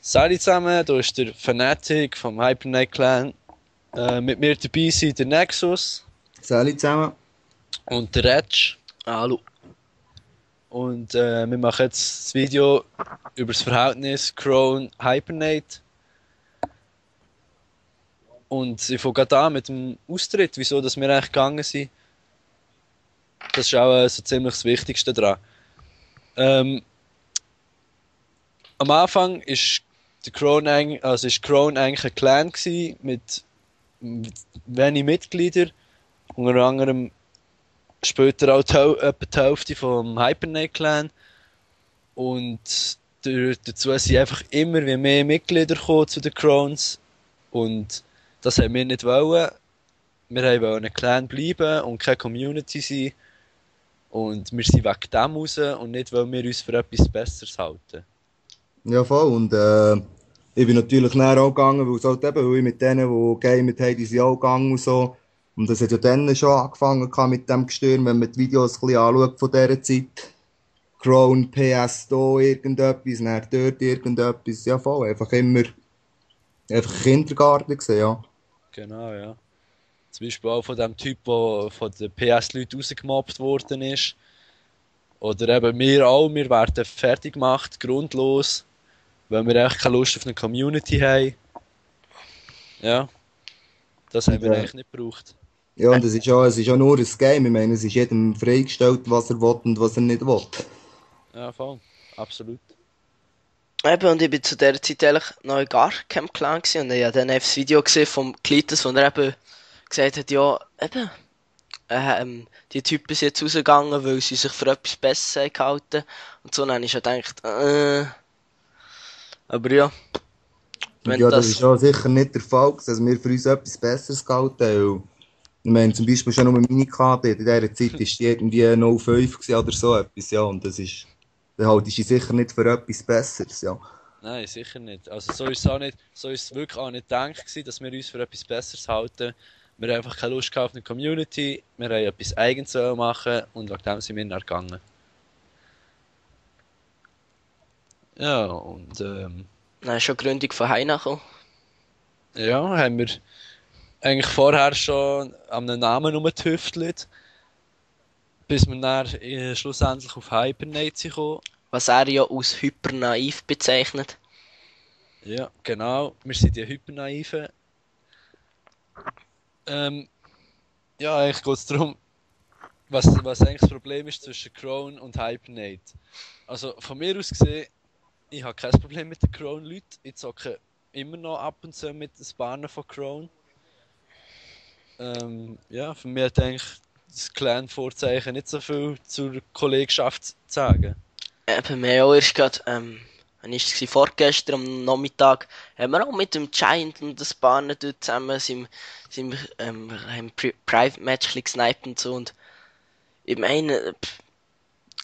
Salut zusammen, hier ist der Fanatic vom Hypernight Clan. Mit mir dabei sind der Nexus Salut zusammen. und der Retsch. Hallo. Und wir machen jetzt das Video über das Verhältnis Crown-Hypernight. Und ich fange gerade an mit dem Austritt, wieso dass wir eigentlich gegangen sind. Das ist auch so ziemlich das Wichtigste daran. Am Anfang ist Crown eigentlich ein Clan gewesen, mit wenig Mitgliedern. Unter anderem später auch etwa die Hälfte vom Hypernight Clan. Und dazu sind einfach immer mehr Mitglieder gekommen zu den Crowns. Und das haben wir nicht wollen. Wir wollten ein Clan bleiben und keine Community sein. Und wir sind wegen dem raus und nicht, weil wir uns für etwas Besseres halten. Ja, voll. Und ich bin natürlich näher auch gegangen, weil ich mit denen, die gamet haben, die sind auch gegangen und so. Und das hat ja dann schon angefangen mit dem Gestürm, wenn man die Videos ein bisschen anschaut von dieser Zeit. Crown, PS da irgendetwas, dann dort irgendetwas. Ja, voll. Einfach immer Kindergarten gesehen, ja. Genau, ja. Zum Beispiel auch von dem Typ, der von den PS-Leuten rausgemobbt worden ist. Oder eben wir werden fertig gemacht, grundlos, weil wir echt keine Lust auf eine Community haben. Ja, das haben wir eigentlich nicht gebraucht. Ja, und es ist ja nur ein Game. Ich meine, es ist jedem freigestellt, was er will und was er nicht will. Ja, voll. Absolut. Eben, und ich bin zu dieser Zeit eigentlich noch in gar keinem Clan gewesen. Und ich habe dann das Video gesehen vom Klitus, wo er eben gesagt hat, ja, eben, die Typen sind jetzt rausgegangen, weil sie sich für etwas Besseres gehalten. Und so, dann habe ich schon gedacht, aber ja. Und ja, das ist ja sicher nicht der Fall, dass wir für uns etwas Besseres gehalten haben. Ich meine, zum Beispiel schon nur meine KD, in dieser Zeit war die irgendwie 0,5 oder so etwas, ja, und dann halte ich sie sicher nicht für etwas Besseres, ja. Nein, sicher nicht. Also so ist es auch nicht, so ist es wirklich auch nicht gedacht gewesen, dass wir uns für etwas Besseres halten. Wir haben einfach keine Lust auf eine Community, wir haben etwas Eigenes machen und wegen dem sind wir dann gegangen. Ja, und Dann ist schon die Gründung von Heina gekommen. ja, haben wir eigentlich vorher schon an einem Namen rumgetüftelt, bis wir dann schlussendlich auf Hypernight sind gekommen. Was er ja als hypernaiv bezeichnet. Ja, genau. Wir sind die Hypernaiven. Ja, eigentlich geht es darum, was eigentlich das Problem ist zwischen Crown und Hypernight. Also von mir aus gesehen, ich habe kein Problem mit den Crown-Leuten. Ich zocke immer noch ab und zu mit den Spannen von Crown. Ja, für mich hat eigentlich das Clan-Vorzeichen nicht so viel zur Kollegschaft zu sagen. Eben, wir haben auch erst gerade, wann war es? Vorgestern am Nachmittag, haben wir auch mit dem Giant und den Spannen dort zusammen haben Private Match gesniped und so. Und ich meine,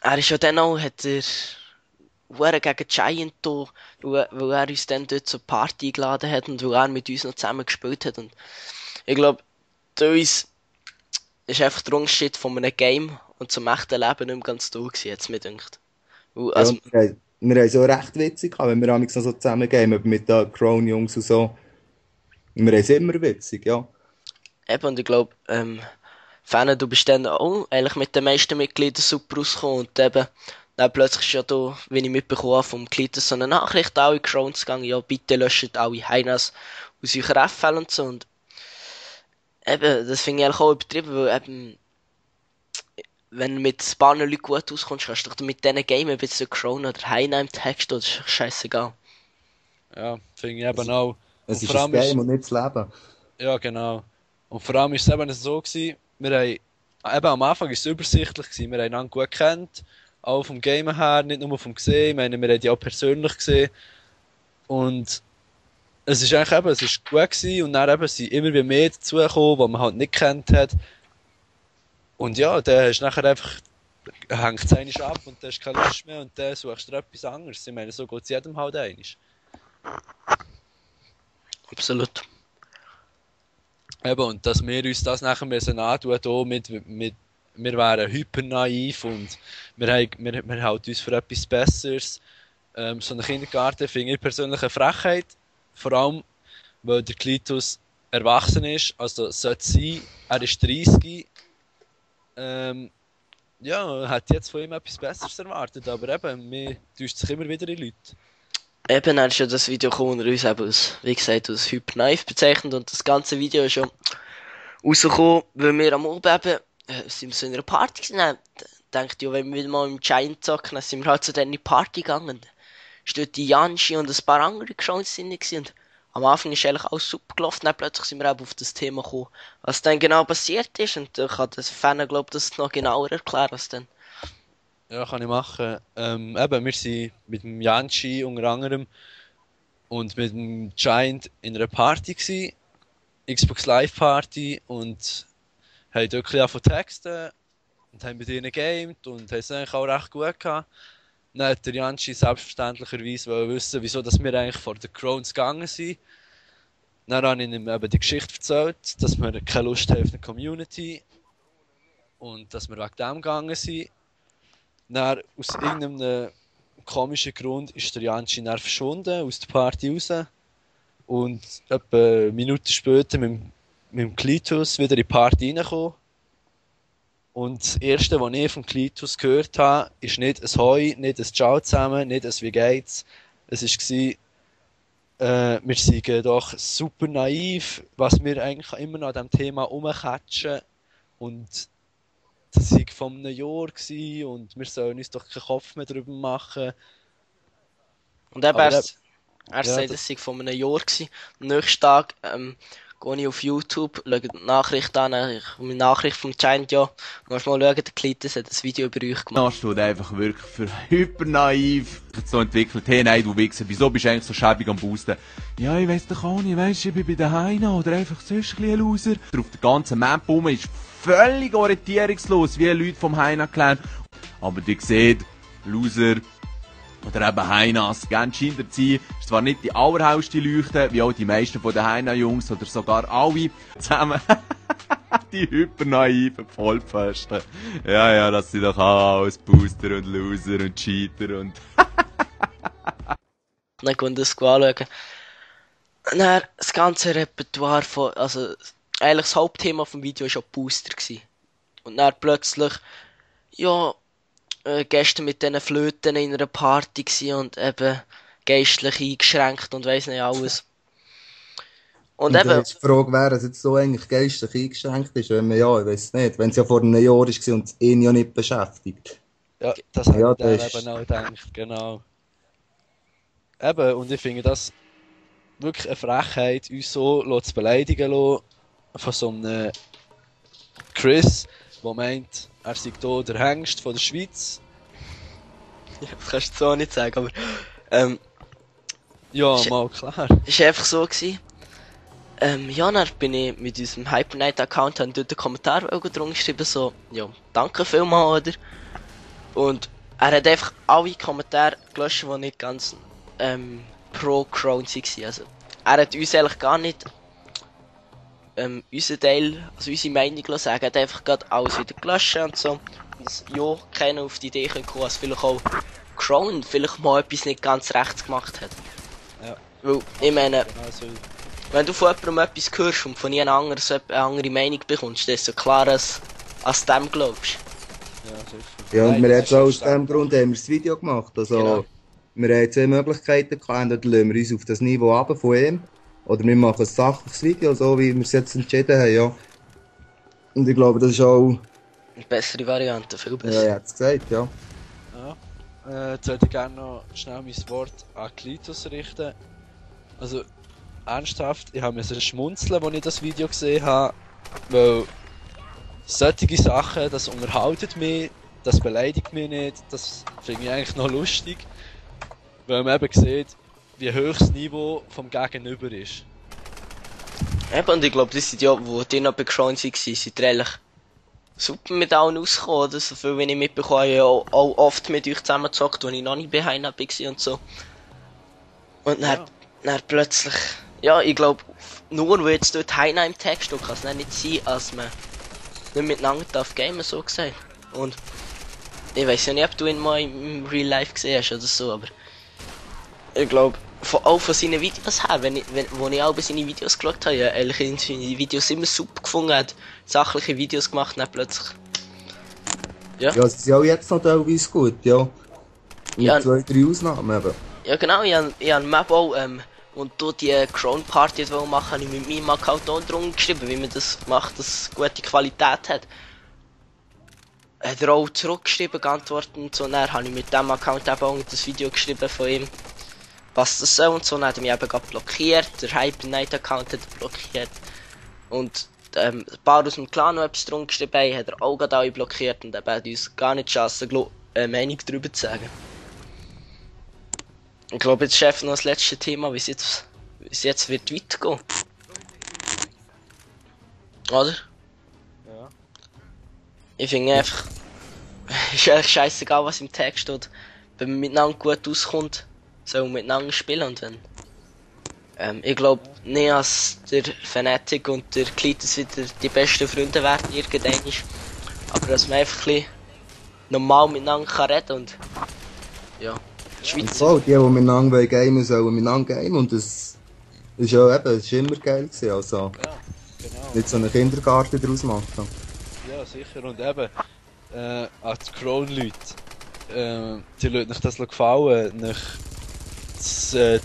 er ist ja dann auch, hat er gegen Giant da, weil er uns dann dort zur Party eingeladen hat und weil er mit uns noch zusammen gespielt hat. Und ich glaube, bei uns ist einfach der Unterschied von einem Game und zum echten Leben nicht mehr ganz da gewesen, jetzt mir gedacht. Also, ja, wir haben es auch recht witzig gehabt, wenn wir noch so zusammen gehen, mit den Crown-Jungs und so. Wir haben es immer witzig, ja. eben, und ich glaube, Fenne, du bist dann auch eigentlich mit den meisten Mitgliedern super rausgekommen und eben, dann plötzlich ist ja da, wie ich mitbekommen habe, vom Klitus so eine Nachricht an alle Crowns gegangen, ja, bitte löscht alle Heinas aus eurer FL und so, und eben, das finde ich eigentlich auch übertrieben, weil eben, wenn du mit ein paar Leuten gut auskommst, kannst du doch mit denen Gamen, ob jetzt der Crown oder Heina im Text, das ist scheißegal. Ja, finde ich eben auch. Es ist ein Game und nicht das Leben. Ja, genau. Und vor allem war es eben so gewesen, wir haben, eben am Anfang war es übersichtlich gewesen, wir haben einander gut gekannt, auch vom Game her, nicht nur vom Gesehen, ich meine, wir haben die auch persönlich gesehen. Und es ist eigentlich eben, es ist gut gewesen und dann eben sind immer wieder mehr dazugekommen, die man halt nicht gekannt hat. Und ja, dann hast du nachher einfach, hängt es einmal ab und dann hast du keine Lust mehr und dann suchst du etwas anderes. Ich meine, so geht es jedem halt einmal. Absolut. Eben, und dass wir uns das nachher müssen antun, hier wir wären hypernaiv und wir halten uns für etwas Besseres. So einen Kindergarten finde ich persönlich eine Frechheit. Vor allem, weil der Klitus erwachsen ist, also sollte sein, er ist 30. Ja, hat jetzt von ihm etwas Besseres erwartet, aber eben, mir täuscht sich immer wieder in Leute. Eben, er ist ja das Video gekommen, uns eben als, wie gesagt, als Hyper Naive bezeichnet und das ganze Video ist schon rausgekommen, weil wir am Abend eben, sind wir so in einer Party gewesen, dann dachte ich, wenn wir wieder mal im Giant zocken, dann sind wir halt zu so in die Party gegangen. Steht die Janshi und ein paar andere Chancen drin gewesen. Und am Anfang ist eigentlich alles super gelaufen, dann plötzlich sind wir eben auf das Thema gekommen, was dann genau passiert ist und da kann das Fan, glaube ich, das noch genauer erklären, was dann. Ja, kann ich machen. Eben, wir sind mit dem Janchi unter anderem und mit dem Giant in einer Party gewesen, Xbox Live Party, und haben dort ein bisschen von Texten und haben mit ihnen gegamed und haben es eigentlich auch recht gut gehabt. Dann hat der Janchi selbstverständlicherweise wissen, wieso dass wir eigentlich vor den Crones gegangen sind. Dann habe ich ihm eben die Geschichte erzählt, dass wir keine Lust haben auf eine Community und dass wir wegen dem gegangen sind. Dann, aus irgendeinem komischen Grund ist der Janchi dann verschwunden, aus der Party raus. Und etwa eine Minute später mit dem Klitus wieder in die Party reingekommen. Und das Erste, was ich vom Klitus gehört habe, ist nicht ein Hoi, nicht ein Ciao zusammen, nicht ein Wie geht's. Es war, wir sind doch super naiv, was wir eigentlich immer noch an diesem Thema rumkatschen. Und das war vor einem Jahr gewesen, und wir sollen uns doch keinen Kopf mehr darüber machen. Und eben Aber er sagt, es sei von einem Jahr gewesen. Am nächsten Tag, gehe ich auf YouTube, schaue die Nachricht an, meine Nachricht vom Giant, ja, musst mal schauen, der Klitus hat ein Video über euch gemacht. Das steht einfach wirklich für hyper naiv so entwickelt. Hey, nein, du Wichser, wieso bist du eigentlich so schäbig am Boosten? Ja, ich weiss doch auch nicht, weisst du, ich bin bei den Heina oder einfach sonst ein Loser. Auf der ganzen Map rum ist völlig orientierungslos, wie Leute vom Heina-Clan. Aber ihr seht, Loser oder eben Heinas, gerne scheint er zu sein. Ist zwar nicht die allerhellste Leuchte, wie auch die meisten von den Heina-Jungs oder sogar alle zusammen. Die hypernaiven Vollpfosten. Ja, das sind doch auch alles Booster und Loser und Cheater und... Dann können wir das anschauen. Dann das ganze Repertoire von, also eigentlich das Hauptthema vom Video war schon Booster gewesen. Und dann plötzlich, ja, gestern mit diesen Flöten in einer Party gewesen und eben geistlich eingeschränkt und weiss nicht alles. Und eben... Die Frage wäre, dass jetzt so eigentlich geistlich eingeschränkt ist, wenn man, ja, ich weiss nicht, wenn es ja vor einem Jahr war und ihn ja nicht beschäftigt. Ja, das habe Ja, ich dann das eben auch gedacht, genau. Eben, und ich finde das wirklich eine Frechheit, uns so zu beleidigen lassen von so einem Chris, der meint, er sei hier der Hengst von der Schweiz. Ja, das kannst du so nicht sagen, aber Ja, Ist- mal klar. es war einfach so gewesen. Ja, dann bin ich mit unserem Hypernight-Account, habe dort einen Kommentar drunter geschrieben, so, ja, danke vielmals, oder? Und er hat einfach alle Kommentare gelöscht, die nicht ganz pro Crown waren. Also, er hat uns eigentlich gar nicht unseren Teil, also unsere Meinung sagen, er hat einfach gerade alles wieder gelöscht und so. Und dass ja keiner auf die Idee kommen, dass vielleicht auch Crown vielleicht mal etwas nicht ganz rechts gemacht hat. Ja. Weil, ich meine, Genau so. wenn du von jemandem etwas hörst und von jemand anderem so eine andere Meinung bekommst, dann ist es so klar, als dem glaubst. Ja, sicher. Ja, und Nein, wir das haben ist auch aus verständlich. dem Grund haben wir das Video gemacht. Also, Genau. wir haben 2 Möglichkeiten gehabt, entweder lassen wir uns auf das Niveau runter von ihm, oder wir machen ein sachliches Video, so wie wir es jetzt entschieden haben, ja. Und ich glaube, das ist auch, Eine bessere Variante, viel ja, besser. er hat es gesagt, ja. Ja. Jetzt würde ich gerne noch schnell mein Wort an Klitus richten. Also, ernsthaft, ich habe mir schmunzeln, als ich das Video gesehen habe, weil solche Sachen, das unterhaltet mich, das beleidigt mich nicht, das finde ich eigentlich noch lustig, weil man eben sieht, wie hoch das Niveau vom Gegenüber ist. Eben, und ich glaube, das sind ja, wo die noch bei Crown waren, sind eigentlich super mit allen ausgekommen, oder? So viel, wie ich mitbekommen habe, ja auch oft mit euch zusammengezockt, als ich noch nicht bei Heina war und so. Und dann, Ja. dann plötzlich, ja, ich glaube, nur weil jetzt dort Heina im Text steht, kann es dann nicht sein, als man nicht miteinander darf gamen, so gesagt. Und ich weiss ja nicht, ob du ihn mal im Real Life gesehen hast oder so, aber Ich glaube, auch von seinen Videos her, wo ich auch bei seine Videos geschaut habe, ja, eigentlich seine Videos immer super gefunden, hat sachliche Videos gemacht, dann plötzlich. Ja. Ja, sie sind auch jetzt noch teilweise gut, ja. Mit Ja. 2, 3 Ausnahmen eben. Ja genau, ich hab Map auch, und dort die Crown Party machen, habe ich mit meinem Account auch drunter geschrieben, wie man das macht, dass es gute Qualität hat. Hat er auch zurückgeschrieben, geantwortet und so, dann habe ich mit dem Account eben auch das Video geschrieben von ihm, was das soll und so, dann hat er mich eben gerade blockiert, der Hyper Night Account hat er blockiert und ein paar aus dem Clan, die etwas drunter geschrieben haben, hat er auch gerade alle blockiert und eben hat uns gar nicht die Chance, eine Meinung darüber zu sagen. Ich glaube, jetzt ist einfach noch das letzte Thema, wie es jetzt wird weitergehen. Oder? Ja. Ich finde einfach, ist eigentlich scheißegal, was im Tag steht. Wenn man miteinander gut auskommt, soll man miteinander spielen und wenn. Ich glaube nicht, dass der Fnatic und der Klitus wieder die besten Freunde werden irgendwann. Aber dass man einfach ein bisschen normal miteinander kann reden und ja. Und Schweizer. voll, die miteinander gamen, sollen miteinander gamen und das ist ja eben, das ist immer geil gewesen, also Ja, genau. nicht so einen Kindergarten daraus machen. Ja, sicher. Und eben, an die Crown-Leute, die Leute nicht das gefallen, nicht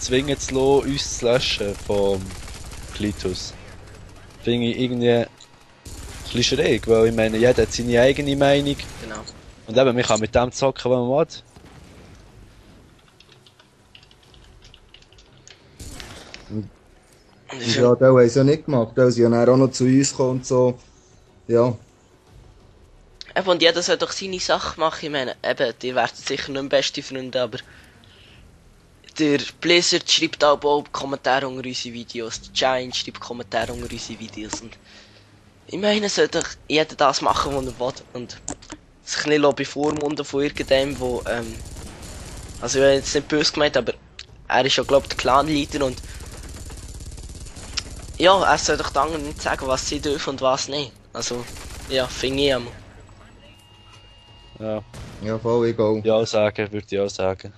zwingen zu lassen, uns zu löschen vom Klitus. Finde ich irgendwie ein bisschen schräg, weil ich meine, jeder hat seine eigene Meinung Genau. und eben, man kann mit dem zocken, was man will. Und ich Ja, da haben sie ja nicht gemacht, da sind ja dann auch noch zu uns gekommen und so. Ja, Eben, und jeder soll doch seine Sache machen. Ich meine, eben, die werden sicher nicht beste Freunde, aber der Blizzard schreibt auch Kommentare unter unsere Videos, der Giant schreibt Kommentare unter unsere Videos und ich meine, soll doch jeder das machen, was er will und sich nicht bevormunden von irgendjemandem, wo, also ich habe jetzt nicht böse gemeint, aber er ist ja, glaube ich, der Clan-Leader und ja, er soll doch den anderen nicht sagen, was sie dürfen und was nicht. Also, ja, finde ich einmal. Ja, ja, voll, egal. ja sagen, würde ich auch sagen.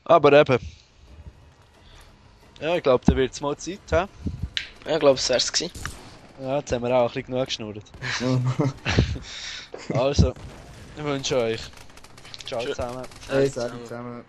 Aber eben. Ja, ich glaube, da wird es mal Zeit, hä? Ja, ich glaube, es wär's gewesen. Ja, jetzt haben wir auch ein bisschen genug geschnurrt. Also, ich wünsche euch. Ciao Tschö. zusammen. Hey, sag zusammen.